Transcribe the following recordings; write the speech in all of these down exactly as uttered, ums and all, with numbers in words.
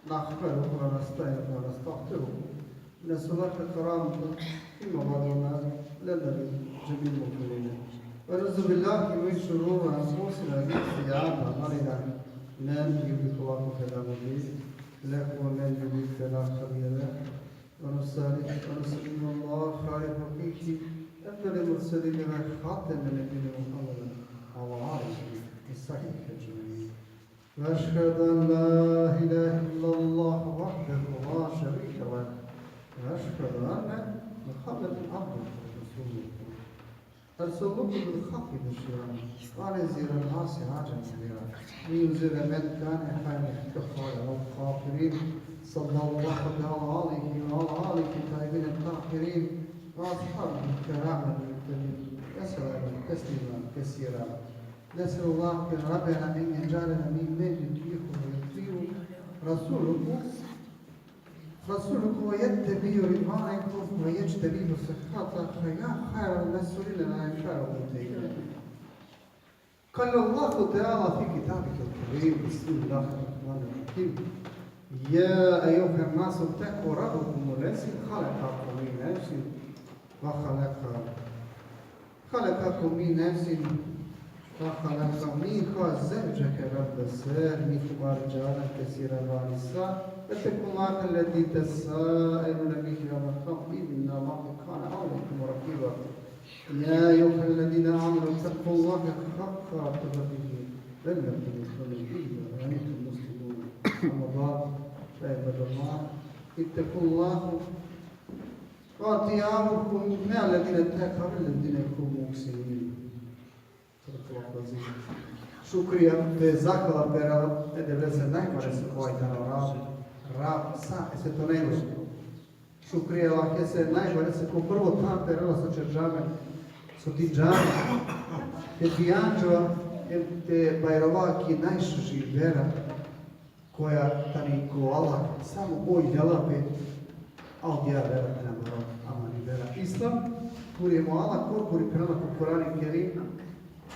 نحمده ونستعينه ونستغفره، نسأله الكرامة فيما بلغنا لنا جميع المؤمنين. ونعوذ بالله من شرور أنفسنا ومن سيئات أعمالنا. من يهده الله فلا مضل له ومن يضلل فلا هادي له. ونصلي ونسلم الله خير خلقه أفضل المرسلين وخاتم النبيين محمد وعلى آله وصحبه أجمعين. وأشهد أن لا إله إلا الله وحده لا شريك له، وأشهد أن محمدا عبده ورسوله. أرسله بالحق بشيرا ونذيرا وسراجا منيرا، لينذر من كان حيا ويحق القول على الكافرين. صلى الله تعالى عليه وعلى آله الطيبين الطاهرين وأصحابه الكرام المهتدين وسلم تسليما كثيرا. نسأل الله ربنا أن يجعلنا ممن يطيعه ويطيع رسوله، رسوله ويتبع رضوانه ويجتنب سخطه، فيا خير المسؤولين ويا خير المطيعين. قال الله تعالى في كتابه الكريم: بسم الله الرحمن الرحيم. يا أيها الناس اتقوا ربكم الذي خلقكم من نفس وخلق خلقكم من نفس وخلق منها زوجها وبث منهما رجالا كثيرا ونساء، واتقوا الله الذي تساءلون به والأرحام إن الله كان عليكم رقيبا. يا أيها الذين آمنوا اتقوا الله حق تقاته ولا تموتن إلا وأنتم مسلمون. أما بعد، فيا عباد الله، اتقوا الله وأطيعوه يا الذين اتقوا الذين هم محسنين. صدق الله العظيم. Šukrija, to je zahvala perela e Devlese najbarese kova tano Rab, Rab sa e svetonengoro. Šukrija e Allahese najbarese ko prvo than perela so čerđa amen, so dinđa amen te bijanđova em te bajrova ki najšuži vera, koja tani ko Allah samo oj dela pe, a odija vera tani amaro, amari vera Islam. Kuri hem o Allah korkori phenela ko Kurani Kerim: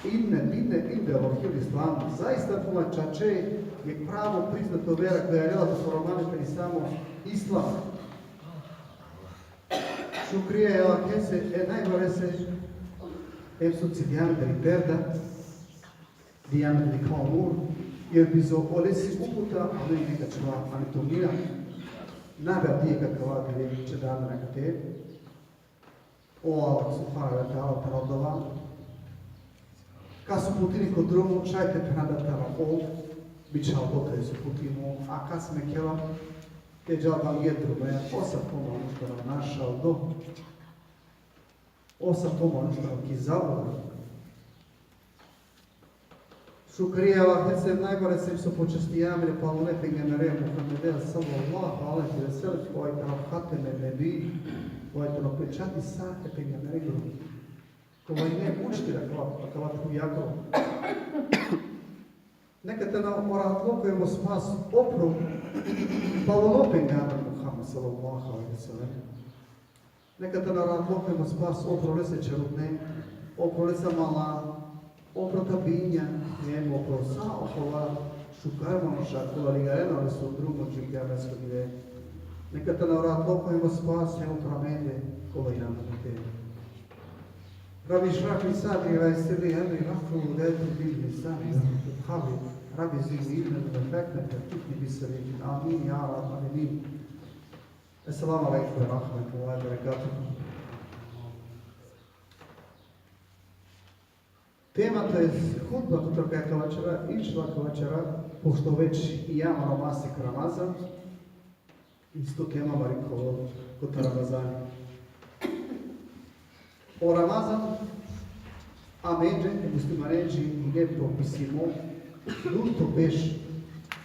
إن الدين عند الله الإسلام. Zaista, phenela, čače, jekh pravo priznato vera koja lela pe romane tani samo Islam. Šukrija e Allahese e najbarese, em so cidija amen tari perda, dija amen dikha o nur, jer bizo olesi uputa amen neka čhava ani tomnina. Na bi avdive ka kava dive čeda amen akate. O Allah subhanehu ve teala tano dova. Kas uputini ko drumo, šaj te phena da tano ov, bičhaldo te uputimo, a kas mekhela te džal bangje drumeja, ov sa po manuš tano našaldo. Ov sa po manuš tano ki zabluda. Šukrija e Allahese najbarese so počastija amen e palune pejgambere Muhammede sallallahu alejhi ve sellem, kova tano hatem en-nebi, kova tano pečati sa e pejgamberengoro. Kova ine učitelj akava, akava phuvjakoro. Neka tano o rahatluko em o spas opro paluno pejgamber Muhammed sallallahu alejhi ve sellem. Neka tano o rahatluko em o spas opro lese čerutne, opro lese amala, opro tabinja, em opro sa okola šukar manuša kola ligarena leso drumo dži ki kijametsko dive. Neka tano o rahatluko em o spas em opro amende kola inanđam tute. رب اشرح لي صدري ويسر لي أمري واحلل عقدة من لساني يفقهوا قولي. رب زدني علما وارزقني بالصالحين. آمين يا رب العالمين. السلام عليكم ورحمة الله وبركاته. Tema, to jest hutba kotar kaj ka vaćera, išla ka vaćera, pošto već i amaro masek Ramazan, isto tema amari ko, kotar Ramazani. O Ramazan amenđe, e muslimanenđe, ine propisimo duto berš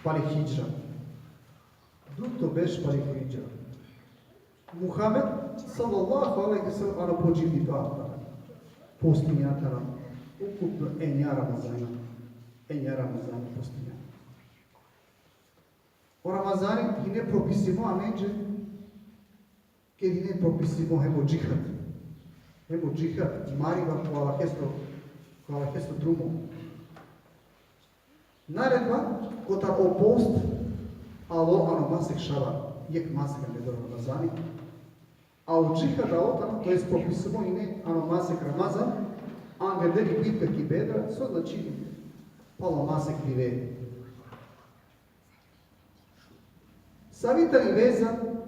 pali hidžra. Duto berš pali hidžra. Muhammed sallallahu alejhi ve sellem ano po dživdipe postinđa taro ukupno enja Ramazani. Enja Ramazani postinđa. O Ramazani hine propisimo amenđe, ked hine propisimo hem o džihad. Hem o džihad, mariba ko Allahesro, ko Allahesro drumo. Naredba kotar o post, Alo ano masek Šaban, jekh masek angeder o Ramazani. A o džihad alo tano, to jest propisimo hine ano masek Ramazan, angeder i bitka ki Bedra, so značini palo masek dive. Savi tani veza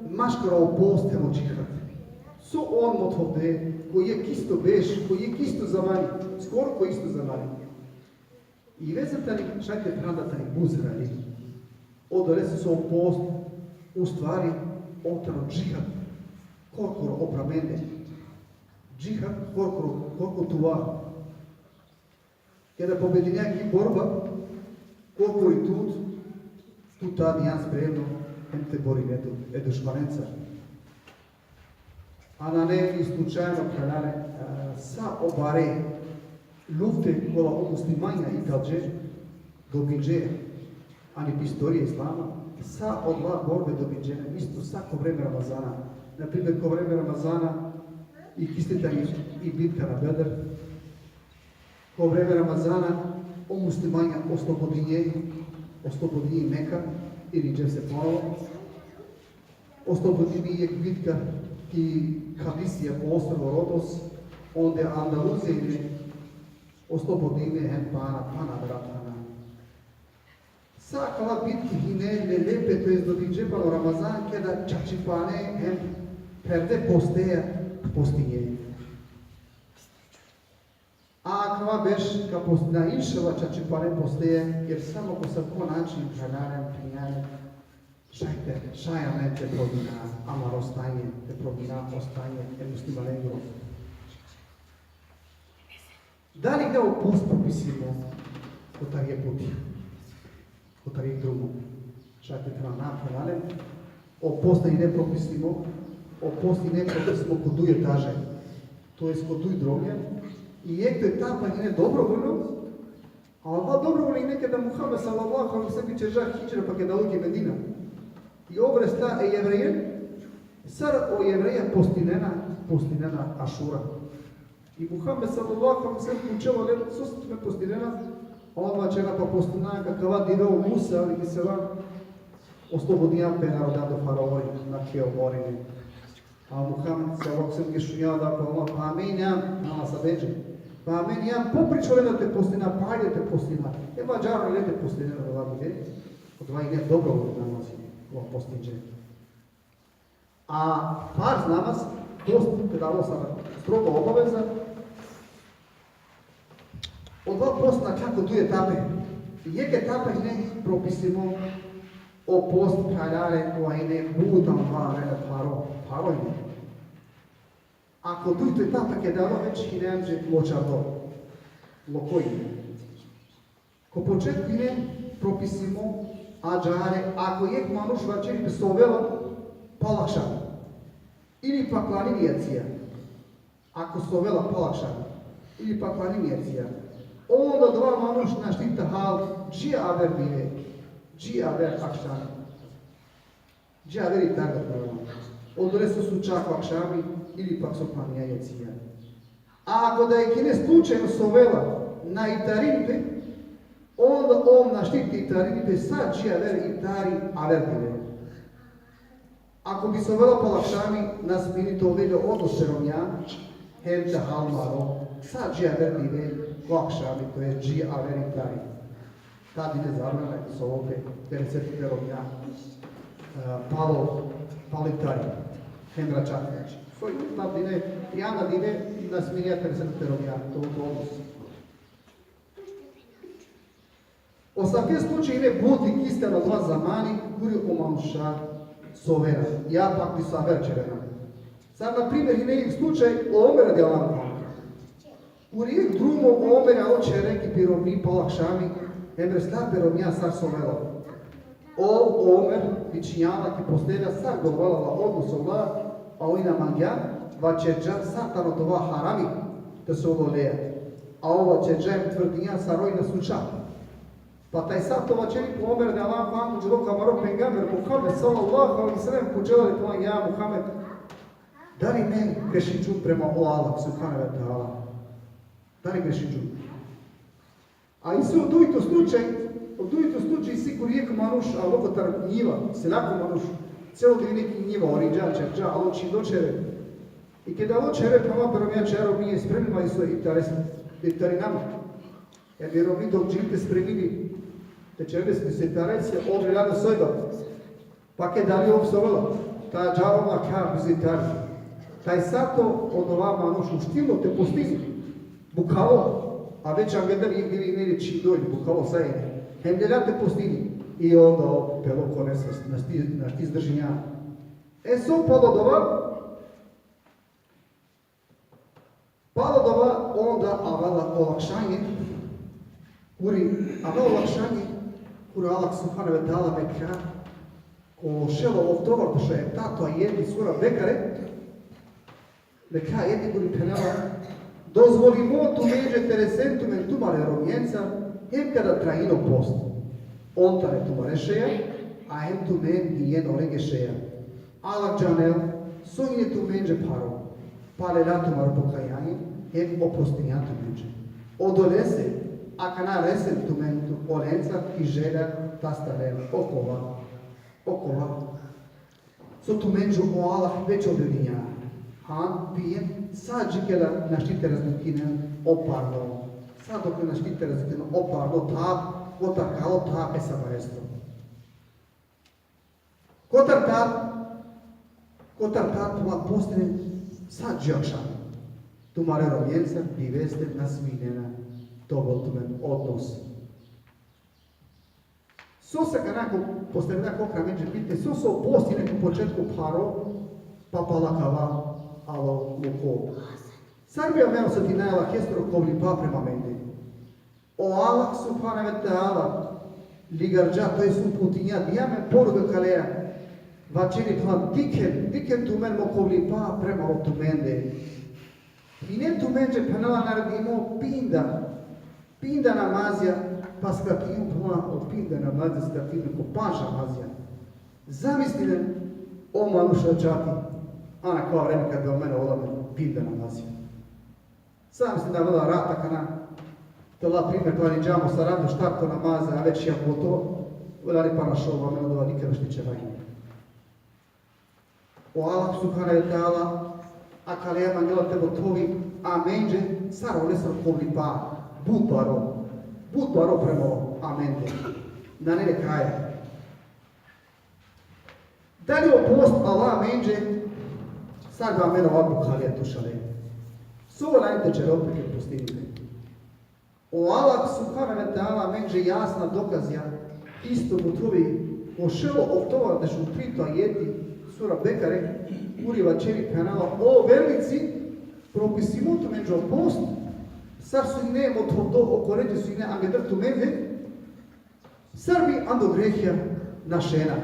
maškaro o post hem o džihad? So on mothovde, ko jekh isto beš, ko jekh isto zamani, skoro ko isto zamani. I veza tani, šaj te phena da tani but zrali. Odolese so o post, u stvari, ov tano džihad korkoro opra amende. Džihad korkoro, korkoro tuva. Keda pobedinea ki borba, korkori tut, tu tad ijan spremno hem te borine tut e dušmanenca. A nane i slučajno, phralalen, a, sa o bare lufte kola o muslimanja ikalđe, dobinđe, ani pi istorija islama, sa odola borbe dobinđe, isto sa ko vreme Ramazana. Na primer, ko vreme Ramazana i kiste tani i bitka na Bedr, ko vreme Ramazana o muslimanja oslobodinđe, oslobodinđe Meka, irinđe se ponovo. Oslobodinđe jekh bitka ki Kadisija, ko ostrvo Rodos, onde Andaluzija hine oslobodime hem pana, pana vrat pana. Sa akala bitke hine lelepe, to jest dobinđe palo Ramazan, keda čačipane hem pherde posteja postinđe. A akava beš ka postina, inšallah, čačipane posteja, jer samo ko asavko način, phralalen, phenjalen, šaj te, šaj amen te promina amaro stanje, te promina o stanje e muslimanengoro. Dali hine o post propisimo kotar jekh puti, kotar jekh drumo? Šaj te phena, na, phralalen, o post na hine propisimo, o post hine propisimo ko duj etaže, to jest ko duj dromja, i jekh etapa hine dobrovoljno, a ova dobrovoljno hine keda Muhammed sallallahu alejhi ve sellem bičerđa hidžra pa keda alo ki Medina. I ov resla e Jevrejen, sar o Jevreja postinena, postinena Ašura. I Muhammed sallallahu alejhi ve sellem pučela len, sose tumen postinena? Ova vaćerena, pa postinena ka akava dive o Musa alejhi selam oslobodinđa pe naroda do faraoni, na ke o morine. A Muhammed sallallahu alejhi ve sellem ke šunđa da, pa ova, pa amen ijam, nama sa beđe. Pa amen ijam popričo leda te postina, pa ajde te postina. E, vađar le te postinena odova dive, odova hine dobrovoljno namaz, ova postinđe. A farz namaz, post, keda alo sar strogo obaveza, odova post nakhla ko duj etape. Jekh etapa hine propisimo o post, phralalen, kova hine but amare pharo, pharo hine. A ko dujto etapa keda alo, već hine amenđe ločardo, lokoj hine. Ko početku hine propisimo ađahar, ako jekh manuš vaćeri pe sovela palo akšam, ili pak klanini jacija. Ako sovela palo akšam, ili pak klanini jacija, onda odova manuš našti te hal dži aver dive, dži aver akšam. Dži aver iftari, normalno. Odolese so sluča ko akšami ili pak so klanini jacija. A ako da jekh hine slučajno sovela, na iftarini pe, onda ov našti te iftarini pe sa dži aver iftari aver dive. Ako bi sovela palo akšami, na smini te ovel le odnos pe romnja, hem te hal maro sa dži aver dive ko akšami, to jest dži aver iftari. Tad hine zabrana te sovol pe teresete romnja, e, palo, palo iftari. Hem račat, znači. Soj tad hine, i anda dive, na sminea teresete romnja, to, to odnos. O asavke slučaj hine but i kiste ano adava zamani, kuri o manuša sovena, ja pak diso aver ćerena. Sar, na primer, hine jekh slučaj o Omer radijallahu anhu. Kuri jekh drumo o Omer alo ćhere ki pi romni palo akšami, hem resla pe romnja sar sovela. O Omer vičinđa la ki postelja sar dovela la odnos ola, a oj na mangja, vaćerđa sar tano dova harami te sovol oleja. A ov vaćerđa hem tvrdinđa sar oj na sluča. Pa tajsa to vaćeri pe o Omer radijallahu anhu dželo ko amaro pejgamber Muhammed sallallahu alejhi ve sellem, pučela le: Ja Muhammed, dali me grešinđum prema o Allah subhanehu ve teala? Dali grešinđum? A isi o dujto slučaj, O dujto slučaj, sikur jekh manuš alo kotar njiva, seljako manuš, celo dive ki njiva, orinđa, čerđa, alo čhindo čhere. I keda alo čhere, phrala, pe romnja, čero mi spremi ma iso iftares, iftarinama. Em i romni dok džili te spremini, te čere so iftares, ov lelja na sojba. Pa keda ali ov sovela, ta džala na kha bizi tari. Taj sato odova manuš uštilo te postini. Bukhalo, a već angleder jekh dive ine čhindo ili bukhalo sa ine. Hem lelja te postini. I onda ov pelo ko nesvest, našti, našti izdržinđa. E so palo dova, palo dova onda avela olakšanje, kuri, avela olakšanje, kuri Allah subhanehu ve teala mekhlja, ko šel o oftovardeš eftato ajeti sura Bekare, mekhlja ajeti kuri phenela: Dozvolimo tumenđe te resen tumen tumare romnjenca, hem keda trajini o post. On tane tumare šeja, a hem tumen dijen olenge šeja. Allah džanel so ine tumenđe pharo, pa lelja tumaro pokajanje, hem oprostinđa tumenđe. Odolese, akana resen tumen tu olenca ki želja te astaren okova, okova so tumenđe o Allah već odredinđa. Han, pijen, sa džikela našti te razlukinen o parno. Sa dok našti te razlukinen o parno, ta, kotar kalo ta e sabahestro. Kotar tad, kotar tad tuma postinen sa dži akšam. Tumare romnjenca diveste na sminena te ovel tumen odnos. So sa kana ko postavina ko kramenđe pitanje, so so post ine ko početku pharo, pa pala kava alo luko. Sar bi amen osetinaja Allahestro kovlipa prema amende. O Allah subhanehu ve teala ligarđa, to jest uputinđa, dingja amen poruka kaleja. Vaćeri, phenela: Dikhen, dikhen tumen mo kovlipa prema o tumende. Ine tumenđe, phenela, naredimo pinda, pinda namazija, pa skratimo, phenela, o pinda namazija skratimo ko pandž namazija. Zamislinen, o manuša čati, ana kava vreme kad bi amen ola amen pinda namazija. Zamislinen, avela rat akana, te la primer, klanjinđam o saranda štarto namaza, a već jam gotovo, valjani pana šov, amen odova nikad našti ćerajme. O Allah subhanehu ve teala akaleja mangela te mothovi amenđe sar olesro kovlipa, but baro, but baro prema amende. Nane le kraja. Dali o post ala amenđe, sar bi amen ova bukhalija te ušale? So valjani te ćerel pe ked postinime? O Allah subhanehu ve teala amenđe jasna dokazija isto mothovi ko šel o oftovardeš u trito ajeti sura Bekare, kuri vaćeri, phenela: O vernici, propisimo tumenđe o post, sar so ine mothovdo okolenđe so ine angleder tumende, sar bi ando grehija našena.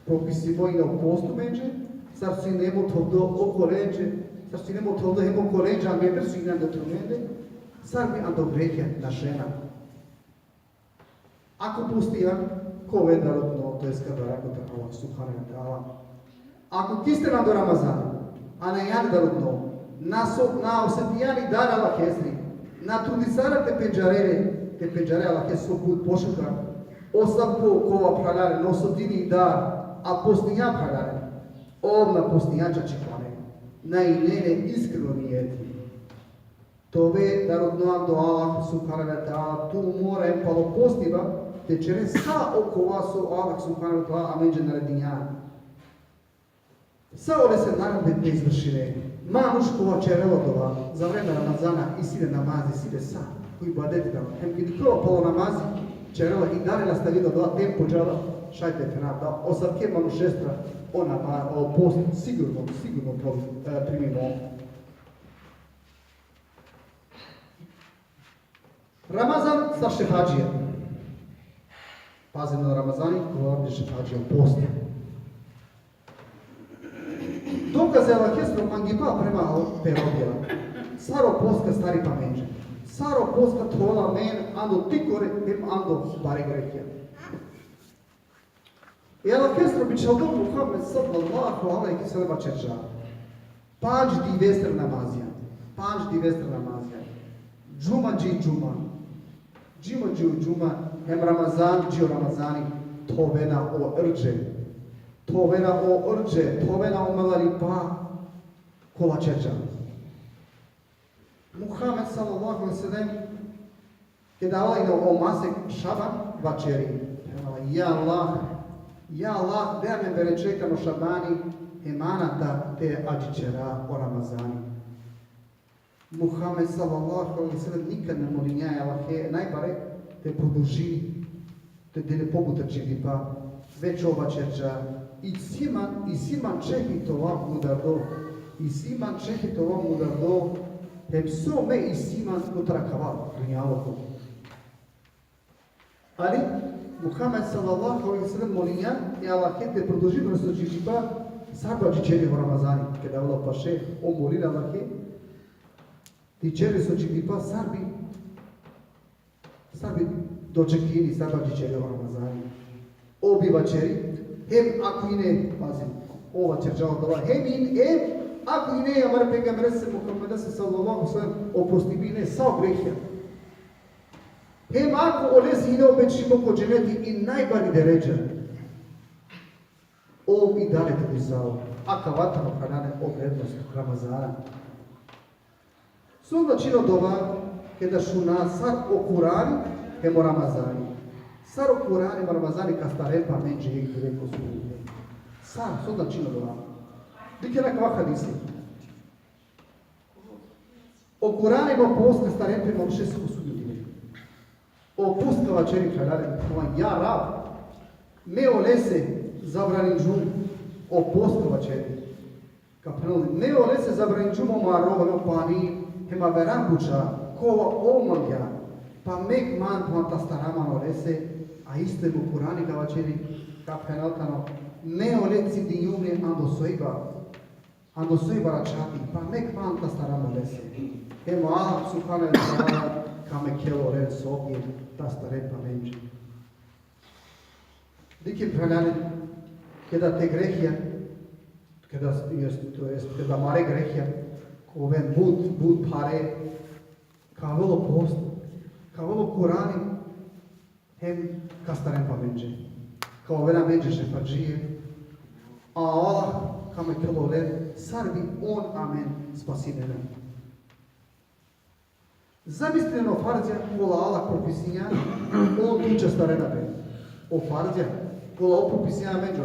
Propisimo ine o post tumenđe, sar so ine mothovdo okolenđe, sar so ine mothovdo hem okolenđe angleder so ine ando tumende, sar bi ando grehija našena. Ako postijan, ka oven darutno, to jest ka dara kotar Allah subhanehu ve teala. Ako kistren ando Ramazan, a na ijan darutno, na so, na osetijan i dar Allahesri, na trudisaren te pendžaren le, te pendžaren le Allahesro but pošukar, osavko kova phralalen, na osetini i dar, a postinđa phralalen, ov na postinđa čačipane, na ine le iskreno nijeti. Te ove darutno ando Allah subhanehu ve teala, tu mora em palo postiba te ćere sa okova so Allah subhanehu ve teala amenđe naredinđa. Sa olese naredbe te izvršine. Manuš kova ćerela dova za vreme Ramazana, isi le namazi, isi le sa, ko ibadeti da. Hem ked ikljola palo namazi, ćerela i dalje nastavini dova, tempo džala, šaj te phena da, osavke manušestra o nama-, o post sigurno, sigurno po-, e, primimo. Ramazan sar šefadžija. Pazin, o Ramazani, kova amenđe šefadžija, o post. Dokaz e Allahesro mangipa prema pe robija. Sar o post ka astari pe amenđe. Sar o post ka thovela amen ando tikore hem ando bare grehija. E Allahesro bičhaldo Muhammed sallallahu alejhi ve sellem vaćerđa: Pandž divestar namazija. Pandž divestar namazija. Džuma dži džuma. Džimo dži u džuma, hem Ramazan dži u Ramazani, thovena o rđe. Thovena o rđe, thovena o melalipa, kola ćerđa. Muhammed sallallahu alejhi ve sellem, keda avela ine o masek Šaban, vaćeri: Ja Allah, ja Allah, de amen berećeti ano Šabani, hem ana ta te adžićera o Ramazani. Muhammed sallallahu alejhi ve sellem nikad na molinđa e Allahe najbare te produži, te del le pobuter dživdipa, već ov vaćerđa: Isi man, isi man čehi te ovav mudardo, isi man čehi te ovav mudardo, hem so me isi man kotar akava dunjaluko. Ali Muhammed sallallahu alejhi ve sellem molinđa e Allahe te produži le so dživdipa, sar bi adžićeri o Ramazani. Keda avela paše, ov molini e Allahe te adžićeri le so dživdipa, sar bi, sar bi dočekini, sar bi adžićeri o Ramazani. Ov bi vaćeri, hem ako ine, pazi, ov vaćerđa odova, hem in, hem ako ine amare pejgamberese Muhammedese sallallahu alejhi ve sellem oprostibe ine sa o grehja. Hem ako olese ine obećimo ko dženeti i najbari deredža, ov i dalje te dizal. Akava tano, phralalen, o vrednost Ramazana. So značini odova, keda šuna sar o Kurani hem o Ramazani? Sar o Kurani hem o Ramazani ka astaren pe amenđe jekh dive ko sudnjo dive? Sar, so značini odova? Dikhen akava hadisi. O Kurani hem o post ka astaren pe e manušese ko sudnjo dive. O post ka vaćeri, phralalen, ja Rab, me olese zabraninđum, o post ka vaćeri. Ka phenel: Me olese zabraninđum o maro hem o pani, hem avera buća, kova ov mangja, pa mek man, man te astara man olese. A isto hem o Kurani ka vaćeri, ka phenel tano: Me ole cidinđum le ando sojba, ando sojba raćhati, pa mek man te astara man olese. Hem o Allah subhanehu ve teala ka mekhel olen sovge te astaren pe amenđe. Dikhen, phralalen, keda te grehja, keda, jest, to jest, keda amare grehja ka oven but, but phare, ka avel o post, ka avel o Kurani, hem ka astaren pe amenđe. Ka oven amenđe šefadžije, a Allah ka mekhel olen, sar bi on amen spasinena. Zamislinen o farzja kola Allah propisinđa, on tuće astarena pe. O farzja kola ov propisinđa amenđe.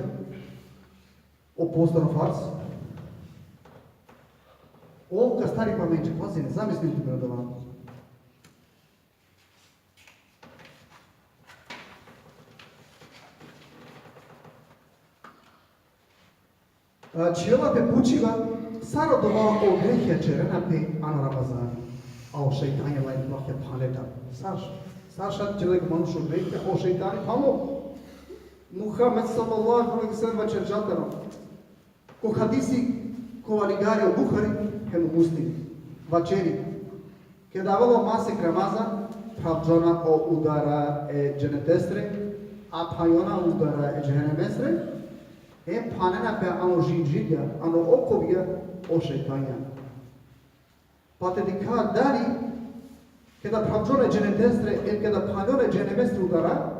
O post tano farz. Ov ka astari pe amenđe, pazinen, zamislinen tumen odova. A, čhivela pe pučiba, sar odova o grehja ćerena pe ano Ramazani, a o šejtanja laj plahja phane ta. Sar, sar šaj ćerel jekh manuš o grehja, o šejtani phano. Muhammed sallallahu alejhi ve sellem vaćerđa tano ko hadisi kova ligari o Buhari hem o Muslim. Vaćeri: Keda avela o masek Ramazan, phravđona o udara e dženetesre, a phanjona udara e džehenemesre, hem phanena pe ano žinđirja, ano okovja o šejtanja. Pa te dikha dali keda phravđona e dženetesre, hem keda phanjona e džehenemesre udara,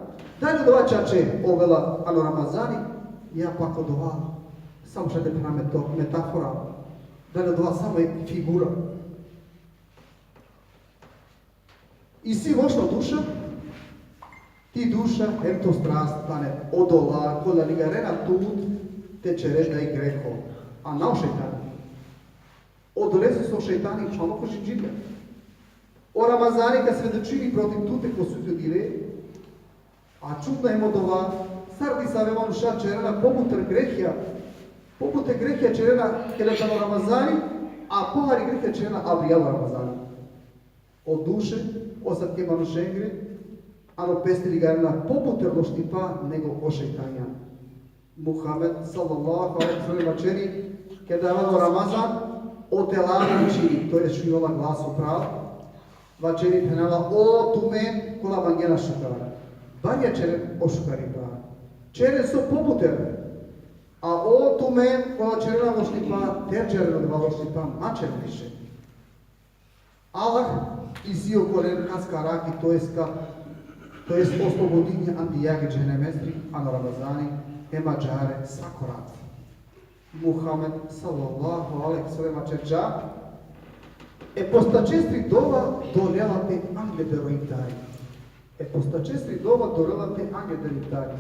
dali odova čače ovela ano Ramazani, ja pak odova samo šaj te phena meto-, metafora, dali odova samo jekh figura. Isi lošno duša, ti duša hem to strast tane odola kola ligarena tut te ćere daj greho, a na o šejtani. Odolese so šejtani čhalo ko žinđirja. O Ramazani ka svedočini protiv tute ko sudnjo dive, a čudno hem odova, sar disave manuša ćerena pobuter grehja, pobuter grehja ćerena keda tano Ramazani, a pohari grehja ćerena avrijal o Ramazani. O duše, o asavke manušengre, ano pesti ligarena pobuter lošnipa nego o šejtanja. Muhammed sallallahu alejhi ve sellem vaćeri, keda avela o Ramazan, o tela vičini, to jest šunjola glas upral, vaćeri, phenela: O tumen kola mangena šukar, barja ćeren o šukaripa. Ćeren so pobuter. A o tumen kola ćerena lošnipa, terđa ćeren odova lošnipa, ma ćeren više. Allah isi okolen ka skaraki, to jest ka to jest oslobodinje andi jage džehennemesri, ano Ramazani, hem ađahare sako rat. Muhammed sallallahu alejhi ve sellem vaćerđa: E postačestri dova dolela pe angleder o iftari. E postačestri dova dolela pe angleder o iftari.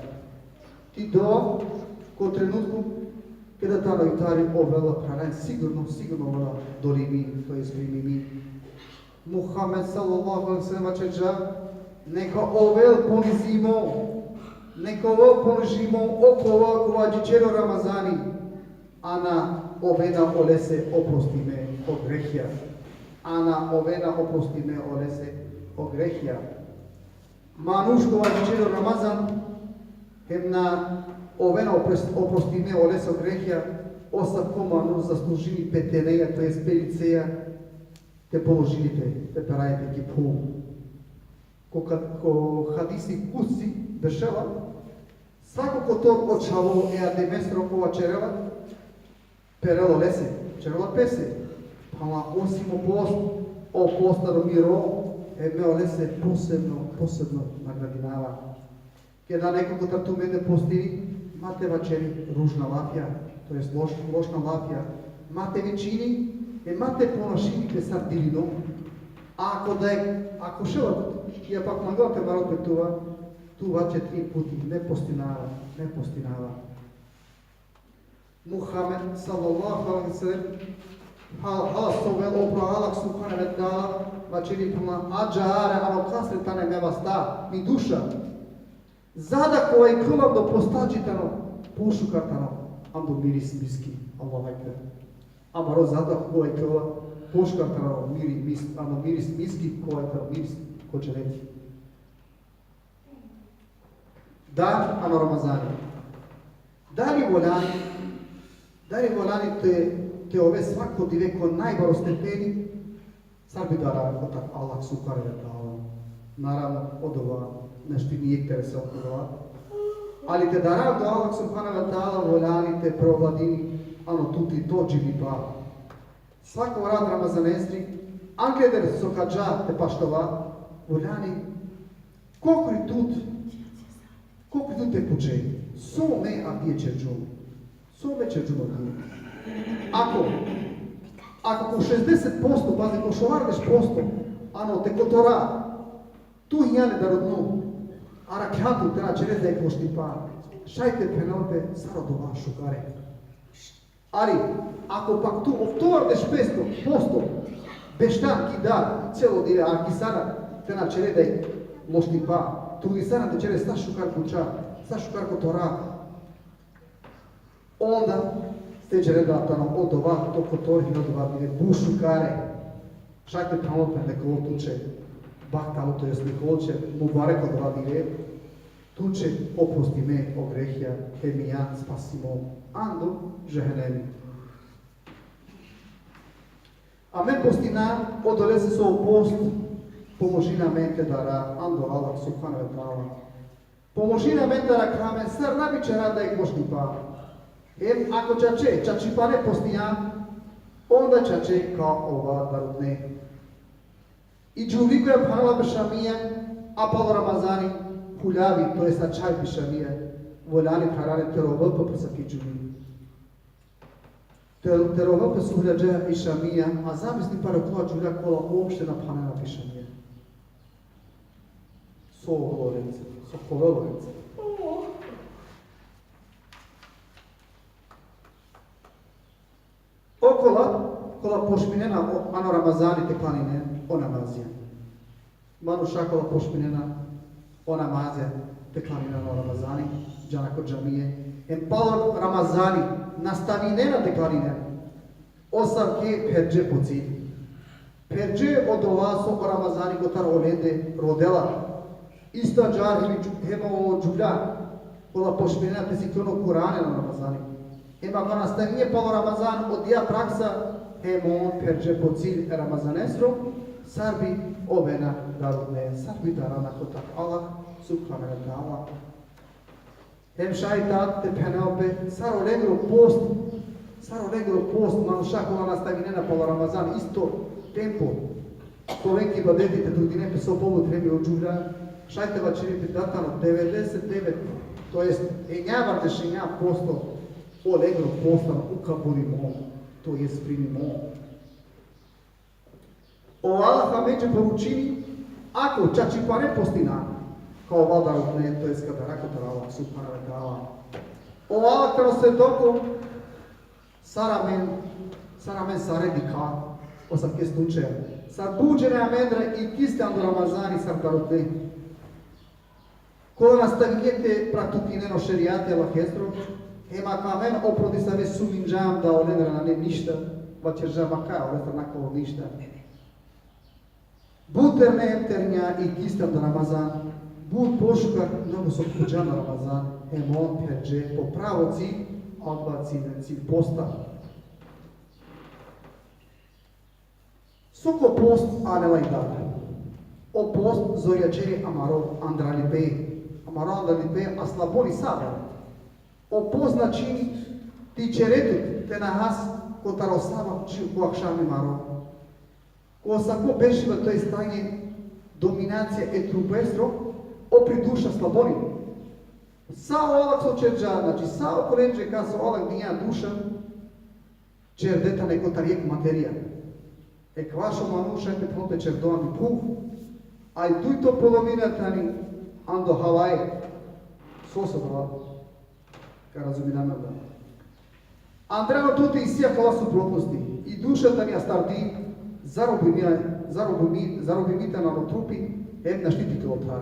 Ti dova ko trenutku keda tano iftari ovela, phralalen, sigurno, sigurno ovela dolimi, to jest primimi. Muhammed sallallahu alejhi ve sellem vaćerđa: Neka ovel ponizimo, neka ovel ponizimo okova kova ađićeri o Ramazani, a na ovena olese oprostime o grehija. A na ovena oprostime olese o grehija. Manuš kova ađićeri o Ramazan, hem na ovena opres-, oprostime olese o grehija, osavko manuš zaslužini pe teneja, to jest pe liceja, te položini pe, te peraja pe ki phuv. Ko, ka-, ko hadisi kudsi bešela: Svako kotor o čhavo e Ademesro kova ćerela, perela olese, ćerela pese. Pala osim o post, o post tano miro, e me olese posebno, posebno nagradinava. Keda neko kotar tumende postini, ma te vaćeri ružna lafija, to jest loš-, lošna lafija, ma te vičini, e ma te ponašini pe sar dilino. Ako da e, ako šela, ja pak mangava te marel pe tuva, tu vaće tri puti: Ne postinava, ne postinava. Muhammed sallallahu alejhi ve sellem, hal, hal so vel opro Allah subhanehu ve teala, vaćeri pana: Ađahare ano kasre tane me vasta, mi duša. Zadok kova ikljola ando postači tano pošukar tano ando miris miski. Allahu ekber. Amaro zadok kova ikljola pošukar tano miri mis-, ano miris miski, kova tano miris ko dženeti. Dar ano Ramazani. Dali valjani, dali valjani te, te ove svako dive ko najbaro stepeni, sar bi dara kotar Allah subhanehu ve teala. Naravno, odova nešto nije interesantno odova. Ali te dara do Allah subhanehu ve teala valjani te preovladini ano tuti to dživdipa. Svako rat Ramazanesri, angleder so ka dža te paštova, valjani kokri tut, kokri tut te puče, so me avdive ćerđum. So me ćerđum avdive. Ako, ako ko šezdeset posto, pazi, ko šovardeš posto, ano te kotora, tu hinjan e Darutno, arakhjan tut te na ćere dajek lošnipa, šaj te phenel pe sar odova šukare. Ali, ako pak tu oftovardeš posto beštan ki dar celo dive, arakhisana te na ćere dajek lošnipa, trudisana te ćere sa šukar buća, sa šukar kotora, onda te ćere da tano odova to kotor hem odova dive but šukare. Šaj te phenel pe neka ovel tuće bahtalo, to jest neka ovel tuće mubarek odova dive, tuće oprostime o grehija, hem hijan spasimo ando džehenemi. Amen postina odolese so o post pomožini amen te dara ando Allah subhanehu ve teala. Pomožini amen te arakha amen sar na bi ćera dajek lošnipa. Hem ako čače, čačipane postinjan, onda čače ka ova Darutne. I džuvli koja phanela pe šamija, a palo Ramazani huljavi, to jest ačhavi pe šamija, valjani, phralalen, te rovel pe asavki džuvli. Te, te rovel pe so huljađa i šamija, a zamisli pare kola džuvlja kola uopšte na phanena pe šamija. So ovelo lenca, so ovelo lenca. Okola, kola počminena o, ano Ramazani te klaninen o namazija. Manuša kola počminena o namazija te klaninen ano Ramazani, džana ko džamije. Hem palo Ramazani nastavinena te klaninen. Osavke pherđe po cilj. Pherđe odova so o Ramazani kotar olende rodela. Isto ađahar hem i džu-, hem o džuvlja kola počminena te sikljon o Kur'ani ano Ramazani. Hem ako nastavinje palo Ramazan odija praksa, hem on pherđe po cilj e Ramazanesro, sar bi ovena Darutne, sar bi darana kotar Allah subhanehu ve teala. Hem šaj tad te phenel pe sar olengro post, sar olengro post, manuša kola nastavinena palo Ramazan, isto tempo te oven ki ibadeti, te trudinen pe so pobut hem i o džuvlja, Šaj te vaćeri pe da tano devedeset devet, to jest enjavardeš enja posto olengo post tano ukaburimo, to jest primimo. O Allah amenđe poručini, ako čačipane postina, kao valjda rukne, to jest ka dara kotar Allah subhanahu ve teala. O Allah tano svedoko, sar amen, sar amen sare dikha, o sar ke slučaja. Sar but džene amendar ikliste ando Ramazani sar darutne. Kola nastavinen te praktikinen o šerijati Allahestro, hem akamen opro disave suminđam da olendar nane ništa, vaćerđam akaja, olestar na kalo ništa. But terne hem ternja ikliste ando Ramazan, but pošukar nego so khuđan Ramazan, hem on pherđe po pravo cilj, a odova cilj, cilj posta. So ko post anela i dar. O post zorjaćeri amaro andralipe. Amaro andralipe aslaboni sabor. O post značini ti ćere tut te na has kotar o sabah dži ko akšami maro. Ko sako bešiba, to jest tanje dominacija e trupesro, opri duša slaboni. Sa o Allah so ćerđa, znači sa okolenđe kas o Allah dinđa duša, ćerde tane kotar jekh materija. Ekvaš o manuš šaj te phel pe ćerdo andi phuv, a i dujto polovina tani ando havaje. So so dova? Ka razumina amen da. Andar ano tute isi akala suprotnosti. I duša tani astardi, zarobimi, zarobimi, zarobimi tano o trupi, hem našti te dikhel o thar.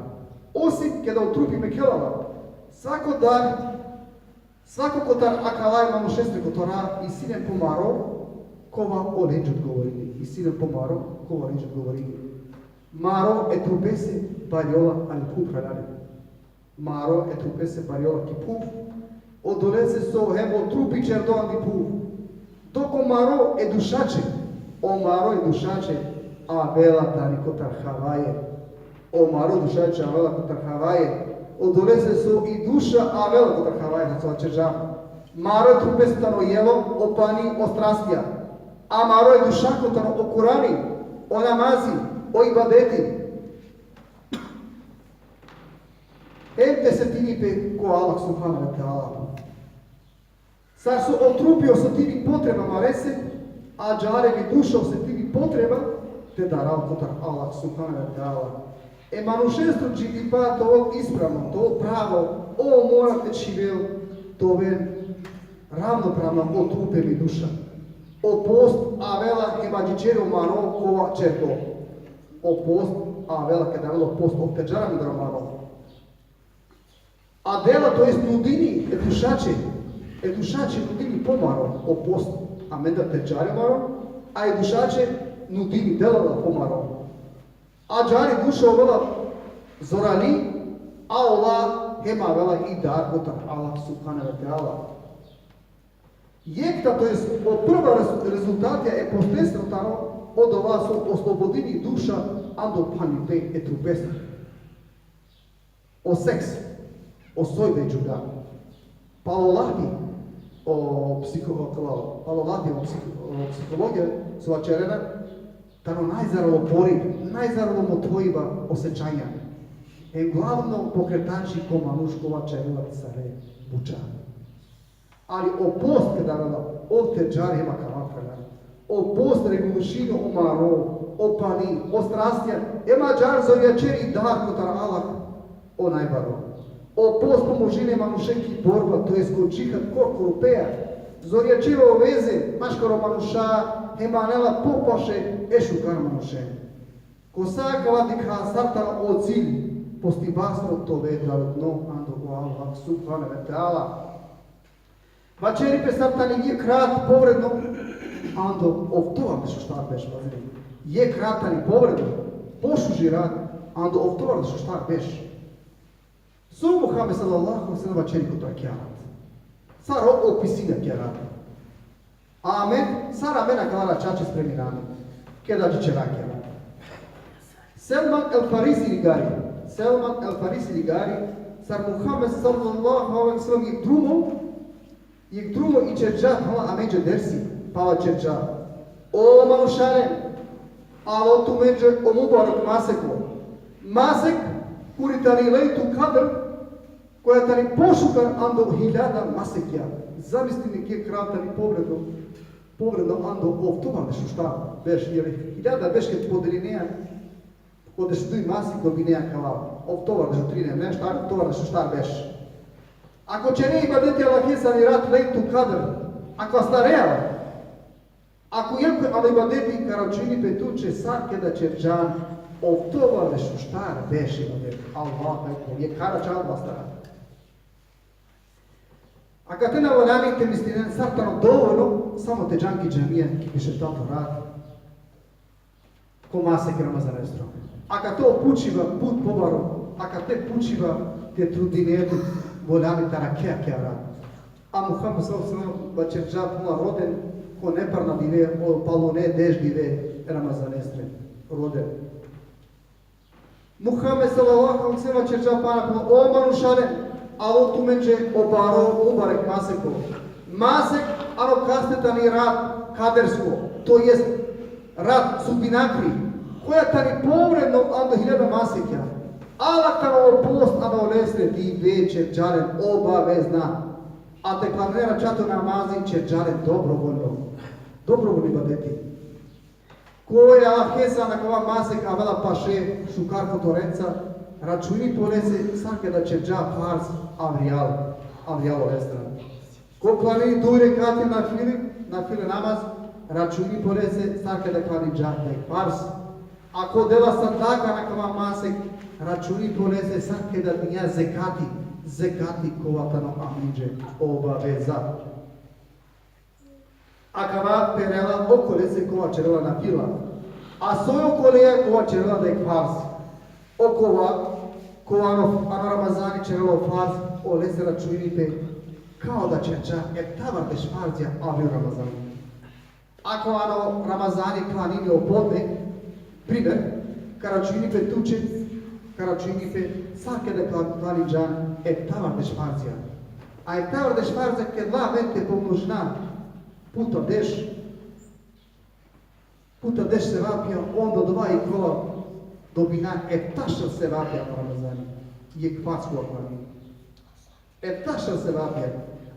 Osim keda o trupi mekhela la. Svako dar, svako kotar akala e manušestre kotora isi len po maro, kova olenđe odgovorini. Isi len po maro, kova olenđe odgovorini. Maro e trupese barjola andi phuv, phralalen. Maro e trupese barjola ki phuv, odolese so hem o trupi ćerdo andi phuv. Dok o maro e dušaće, o maro e dušaće avela tani kotar havaje. O maro dušaće avela kotar havaje, odolese so i duša avela kotar havaje, so vaćerđam. Maro e trupese tano jelo, o pani, o strastija. A maro e dušako tano o Kurani, o namazi, o ibadeti. Hem te setini pe ko Allah subhanahu ve teala. Sar so o trupi osetini potreba marese, ađahar hem i duša osetini potreba te daral kotar Allah subhanahu ve teala. E manušestro dživdipa te ovel ispravno, te ovel pravo, ov mora te čhivel te oven ravnopravna o trupi hem i duša. O post avela hem adžićeri o maro kova ćerdo. O post avela, keda avela o post, ov te ađari amendar o maro. A dela, to jest nudini e dušaće, e dušaće nudini po maro, o post amendar te ađari o maro, a e dušaće nudini, dela la po maro. Ađahar i duša ovela zorali, a ola hem avela i dar kotar Allah subhanahu ve teala. Jekta, to jest o prva rez-, rezultatija e postesro tano odova so oslobodini duša ando phanlipe e trupesro. O seks, o sojbe džuvlja. Palo lahvi o psiho-, palo lahvi o psiho-, o psihologija so vaćerena, tano najzaralo poriv, najzaralo mothoiba, osećanja. Hem glavno pokretači ko manuš kova ćerela sare buća. Ali o post keda avela, ov te ađari hem akava, phralalen. O post regulišini o maro, o pani, o strastija, hem ađahar zorjaćeri dar kotar Allah, o najbaro. O post pomožini e manuše ki borba, to jest ko džihad, ko, ko rupeja. Zorjaćeri o veze maškaro manuša, hem anela popaše e šukar manuše. Ko sa akava dikha sar tano o cilj postibastro, te ove darutno ando o Allah subhanahu ve teala. Vaćeri pe sar tani jekh rat povredno ando oftovardeš u štar berš, pazini. Jekh rat tani povredno, pošuži rat, ando oftovardeš u štar berš. So Muhammed sallallahu alejhi ve sellem vaćeri kotar akija rat? Sar ov opisini akija rat? Amen, sar amen akala raćaće spremina amen keda adžićera akija rat? Selman el Farisi ligari. Selman el Farisi ligari, sar Muhammed sallallahu alejhi ve sellem jekh drumo, jekh drumo ićerđa, hala amenđe dersi, pala ćerđa: O manušalen, alo tumenđe o mubarek maseko. Masek Kuri tani Lejletul Kadr, koja tani pošukar ando hiljada masekja. Zamislini kje kral tani povredno, povredno ando oftovardeš u štar berš, jer hiljada berš ked podelinea ko dešuduj masek dobinea kava oftovardeš u trine, ne štar, oftovardeš u štar berš. Ako ćere ibadeti Allahese ani rat Lejletul Kadr, ako astarea, ako jekh ano ibadeti ka računi pe tuće sar keda ćerđan oftovardeš u štar berš ibadeti. Allahu ekber. Jekh kara čal bastara. Akate na valjani te mislinen sar tano dovoljno samo te džan ki džamija, ki bišeftato rat ko masek Ramazanesro. Akate o pučiba but pobaro, akate pučiba te trudine tut, valjani taro kja kja rat. A Muhammed sallallahu alejhi ve sellem vaćerđa: phenela, roden ko neparna dive, o palune deš dive Ramazanesre. Roden. Muhammed sallallahu alejhi ve sellem vaćerđa pana, phenela: O manušalen, alo tumenđe o baro mubarek maseko. Masek ano kaste tani rat kadersko, to jest rat sudbinakri, koja tani povredno ando hiljada masekja. Alah tano o post ano lesre dive, ćerđa len obavezna. A te klanine rakjato namazi ćerđa len dobrovoljno. Dobrovoljno ibadeti. Koja Allahese ano kava masek avela paše šukar kotorenca, računi pe olese sar keda ćerđa farz avrijal, avrijal olestar. Ko klani duj rekati nafile, nafile namaz, računi pe olese sar keda klanđa jekh farz. Ako dela sadaka ano kava masek, računi pe olese sar keda dinđa zekati, zekati kova tano amenđe obaveza. Akava perela okolese kova ćerela nafila. A soj okoleja kova ćerela jekh farz? Okova kova ano, ano Ramazani ćerela o farz, olese računi pe kao da ćerđa eftavardeš farzja avrijal Ramazani. Ako ano Ramazani klanini o podne, primer, ka računi pe tuće, ka računi pe sar keda kla-, klanđan eftavardeš farzja. A eftavardeš farzja ked la amen te pomnožina puta deš, puta deš sevapja, onda odova iklola dobina eftašel sevapja ano Ramazani. Jekh farz kova klanini. Eftašel sevapja.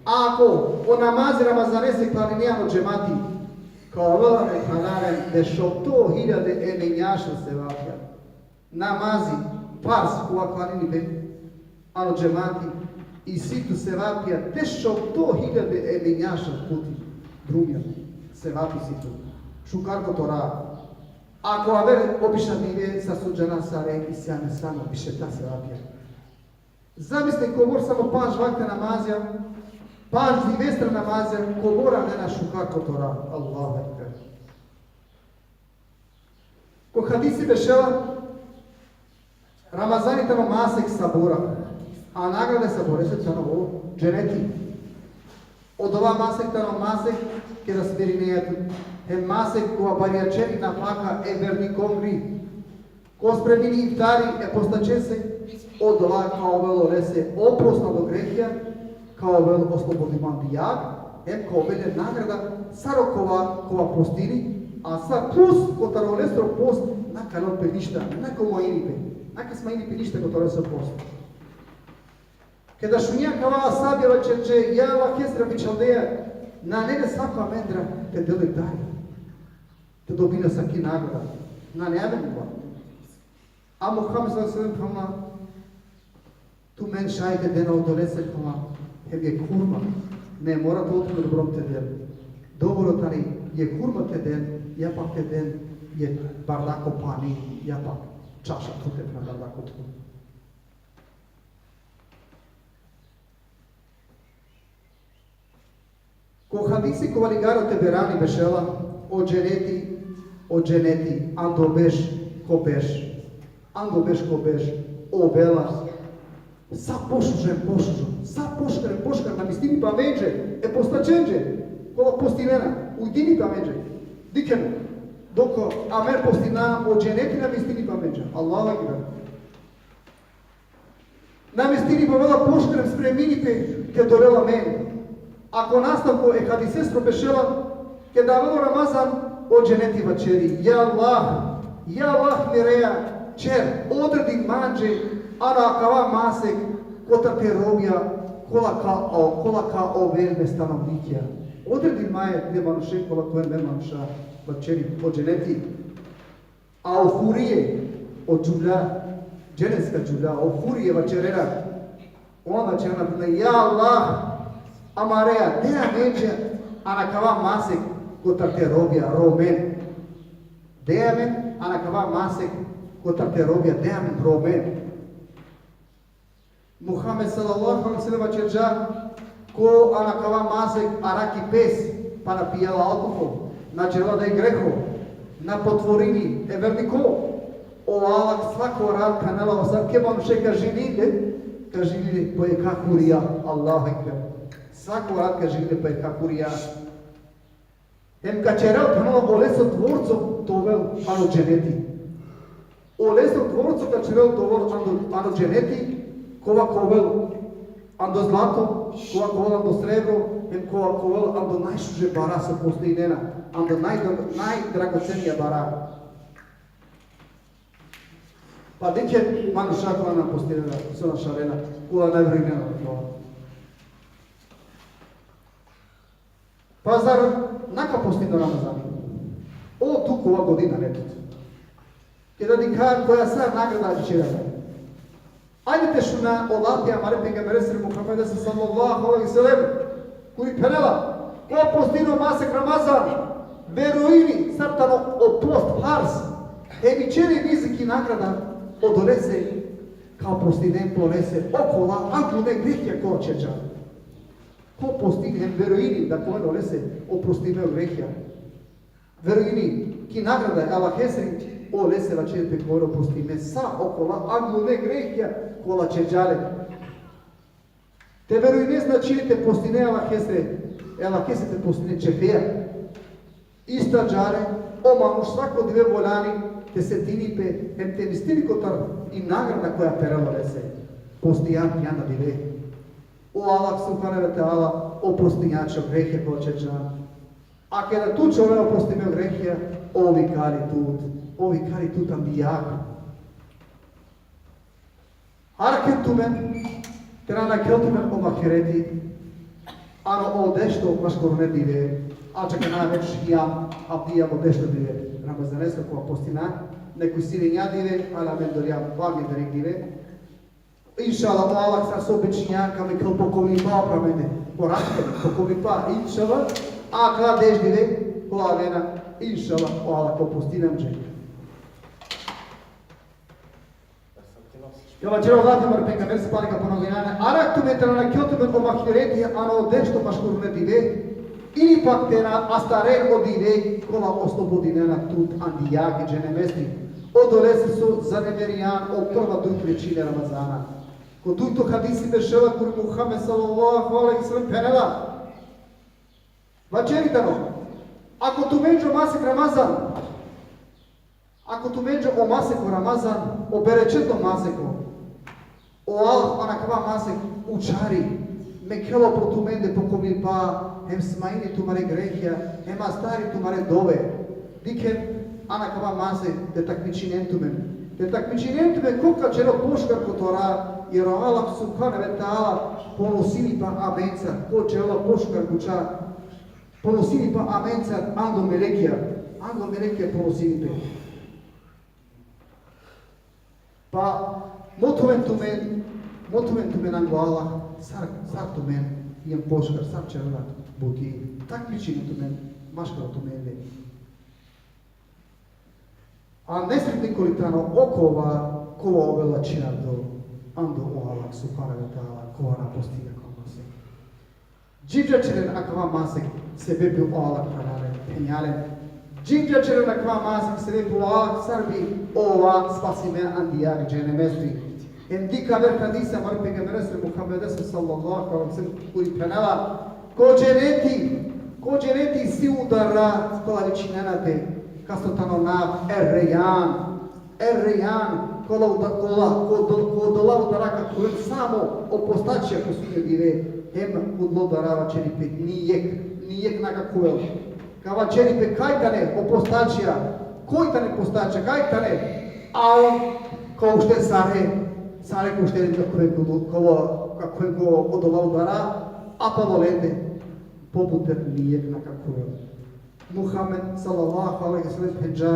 A ako o namazi Ramazanese klanini ano džemati, ka ovela, phenela len, dešofto hiljade e menjašel sevapja. Namazi farz kova klanini pe ano džemati, isi tu sevapja dešofto hiljade e menjašel puti, drumja. Sevapi isi tu. Šukar kotora. Ako aver obična dive, sar so džana sare, isi amen samo bišefta sevapja. Zamisli kobor samo pandž vakte namazja, pandž divestra namazja, kobor amena šukar kotora. Allahu ekber. Ko hadisi bešela, Ramazani tano masek sabura, a nagrada e saburese tano o dženeti. Odova masek tano masek keda smirinea tut, hem masek kova barjaćeri nafaka e vernikongri. Ko spremini iftari e postaćese, odova ka ovel olese oprost ando grehja, ka ovel oslobodiman di jag, hem ka ovel le nagrada sar okova kova postini, a sar plus kotar olesro post na ka lel pe ništa, na ka umanjini pe, na ka smanjini pe ništa kotar olesro post. Keda šunđa kava, ashabija vaćerđe: Ja Allahesra bičhaldeja, nane li sako amendar te del iftari, te dobina saki nagrada? Nane amen odova. A Muhammed sallallahu alejhi ve sellem phenela: Tumen šaj te den odolese, phenela, hem jekh hurma. Ne mora te otel odobor te den. Dovoljno tani jekh hurma te den, ja pak te den jekh bardako pani, ja pak čaša thute, phenela, bardako thute. Ko hadisi kova ligari o Teberani bešela: O dženeti, o dženeti, ando berš ko berš, ando berš ko berš ovela sa pošužo, pošužo, sa pošukar, pošukar, namistini pe amenđe, e postaćenđe, kola postinena, ujdini pe amenđe. Dikhen, dok amen postina, o dženeti namistini pe amenđe. Allahu ekber. Namistini pe, ovela pošukar, spremini pe te dorel amen. A ko nastavko e hadisesro bešela: Keda avela o Ramazan, o dženeti vaćeri: Ja Allah, ja Allah mireja, ćer, odredi manđe Ano akava masek kotar te robija, kola ka o, kola ka ovel me stanovnikija. Odredin maje te manuše kola ka oven me manuša, vaćeri o dženeti. A o hurije, o džuvlja, dženetska džuvlja, o hurije vaćerena. Ona vaćerena, ja Allah, amarea, de amenđe ano akava masek kotar te robija, romen. De amen ano akava masek kotar te robija, de amen, romen. Muhammed sallallahu alejhi ve sellem vaćerđa, ko ano akava masek araki pes, pa na pijela alkohol, na ćerela da i greho, na potvorini e verniko, o Allah svako rat phenela, o sar ke manuše ka živini le, ka živini le po jekha hurija, Allahu ekber. Svako rat ka živini le po jekha hurija. Hem ka ćerel, phenela, oleso dvorco te ovel ano dženeti. Oleso dvorco ka ćerel te ovel ano, ano dženeti, kova ka ovel ando zlato, kova ka ovel ando srebro, hem kova ka ovel ando najšuže bara so postojinena, ando naj-, najdragocenija bara. Pa dikhen manuša kola na postinena, so na šarena, kola na verujnena. Pa zar na ka postin o Ramazani? O, tu kova godina, ne tut. Keda dikha koja sa nagrada ađićera. Ajde te šuna o lafi amare pejgamberesere Muhammedese sallallahu alejhi ve sellem, kuri phenela, ko postin o masek Ramazan, verujini, sar tano o post farz, hem ićeri riziki nagrada, odolese ka postinen pe olese okola anglune grehja kola ćerđa. Ko postin hem verujini da ka oven olese oprostime o grehja. Verujini ki nagrada e Allahesri, olese vaćeri pe ka oven oprostime sa okola anglune grehja kola ćerđa le. Te verujine značini te postine e Allahesre, e Allahesre te postine ćefeja. Isto ađahar, o manuš svako dive voljani te setini pe, hem te mislini kotar i nagrada koja perela lese. Postijan trijanda dive. O Allah subhanehu ve teala oprostinđa će o grehja koja ćerđa. A keda tu će oven oprostime o grehja, ov ikali tut, ov ikali tut andi jag. Arakhen tumen, te na nakhel tumen o mahfireti, ano o dešto maškarune dive, a čak na već hijam, avdive o dešto dive Ramazanesko kova postina, nek isi lenja dive, ala amen dorjam pavni verik dive. Inšallah, o Allah sar so obećinđa, ka mekhel pokovnipa upro amende, porakhel, pokovnipa, inšallah, a kala deš dive, kola avena, inšallah, o Allah ka postinđa amenđe. Ka vaćera o lafi amare pejgamberese, pali ka ponovinav len, arakh tumen te na nakhel tumen o mahfireti ano dešto maškarune dive, ili pak te na astaren o dive kola oslobodinena tut andi jag e dženemesti. Odolese so zanemarjan o prva duj trećine Ramazana. Ko dujto hadisi bešela kuri Muhammed sallallahu alejhi ve sellem phenela, vaćeri tano, ako tumenđe o masek Ramazan, ako tumenđe o masek o Ramazan, o berećetno masek o, o Allah ano akava masek učhari, mekhela upro tumende pokovnipa, hem smanjini tumare grehja, hem astari tumare dove. Dikhen, ano akava masek te takmičinen tumen. Te takmičinen tumen ko ka ćerel pošukar kotora, jer o Allah subhanehu ve teala ponosini pe amencar, ko ćerela pošukar buća. Ponosini pe amencar anglo melekija, anglo melekija ponosini pe. Pa mothoven tumen, mothoven tumen anglo Allah, sar, sar tumen jen pošukar, sar ćerena buti, takmičinen tumen maškar tumende. A nesretnikoli tano okova, kova ovela činardo ando o Allah subhanehu ve teala, kova na postinđa akava masek. Dživđa ćeren akava masek, sebepi o Allah phenela len, phenela len. Dživđa ćeren akava masek, sebepi o Allah sar bi ova spasime andi jag e dženemesti. Hem dikh aver hadisi amare pejgamberese Muhammedese sallallahu alejhi ve sellem, kuri phenela, ko dženeti, ko dženeti isi udara kola vičinena pe, kaso tano nav Er-Rejan. Er-Rejan, kola uda-, kola, ko do-, ko odola udara ka khuven samo o postačija ko sudnjo dive, hem ko odola udara vaćeri pe nijek, nijek na ka khuvel. Ka vaćeri pe kaj tane o postačija, koj tane postačija, kaj tane, a on ka uštel sare, Sare ko uštedi ka khuven ko, ko, ka khuven ko odola udara, a palo lende pobuter nijedna ka khuven. Muhammed sallallahu alejhi ve sellem phenđa: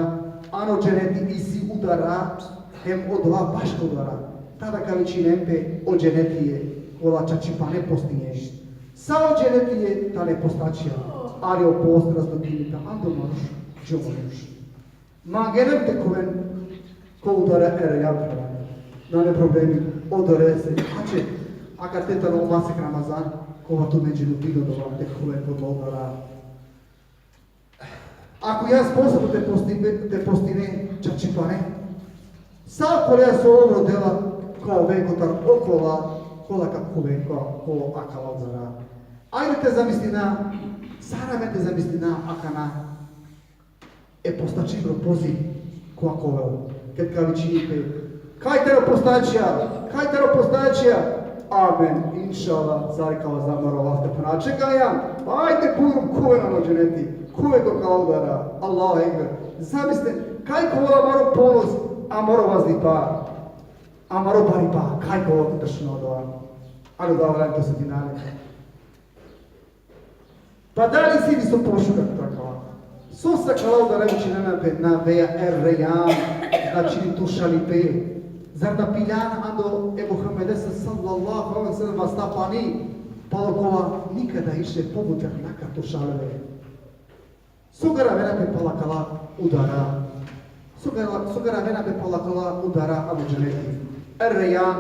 ano dženeti isi udara, hem odola baš ko udara. Tada ka vičinen pe o dženetije, kola čačipane postinđe. Sa o dženetije tane postačija, ali o post razdvojini pe ando manuš dži manuš. Mangena te khuven ko udara e Rejjan. Nane problemi, odorese. Znači, akate tano masek Ramazan, kova tumenđe lupino dova te khuven ko udara. Ako ja sposobno te postine, te postine čačipane, sa okola so rodela ka oven kotar okola, kola ka khuven ko, ko akala udara. Ajde te zamislina, sar amen te zamislina akana e postačibro poziv kova ka ovel. Ked ka vičini pe: Kaj taro postačija, kaj taro postačija? Amen, inšallah, sare ka ovel amaro vaste. Pana čekajam, ajde, bujrum, khuven ano dženeti, khuven ko akala udara. Allahu ekber. Zamislin, kaj ka ovel amaro ponos, amaro vazifa, amaro baripa, kaj ka ovel te tršina odova. Ali odova valjani te osetina le. Pa dali isi diso pošukar kotar akala? So sa akala udara vičinena pe na veja Er Rejjan, značini tušalipe? Zar na piljana ando e Muhammedese sallallahu alejhi ve sellem vasta pani, palo kova nikada više pobuter na ka tušalel le? So garavena pe pala akala udara? So gara-, so garavena pe pala akala udara ano dženeti? Er Rejjan,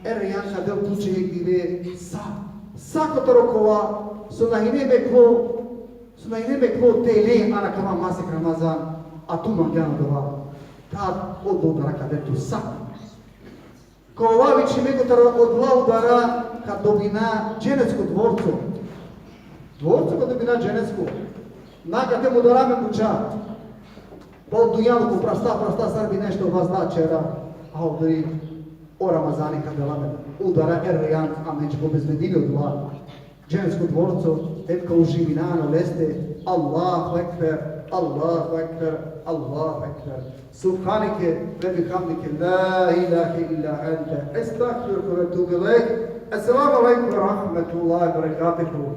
Er Rejjan ka del tuće jekh dive sa, sa kotar okova so na hine meklo, so na hine meklo te le ano akava masek Ramazan, a tu mangjan odova. Tad odova udara ka del tu sa. Kova vičime kotar odola udara ka dobina dženesko dvorco. Dvorco ka dobina dženesko. Na kate mudara me buča. Pal dunjaluko prasta, prasta sar bi nešto vazda čera. A odori o Ramazani ka del amen udara Er Rejjan, amenđe ka obezbedini odola dženesko dvorco, hem ka uživina ano leste. Allahu ekber, Allahu ekber, Allahu ekber. Subhaneke ve bihamdike, la ilahe illa ente, estagfiruke ve etubu ilejk. Esselamu alejkum ve rahmetullahi ve berekatuhu.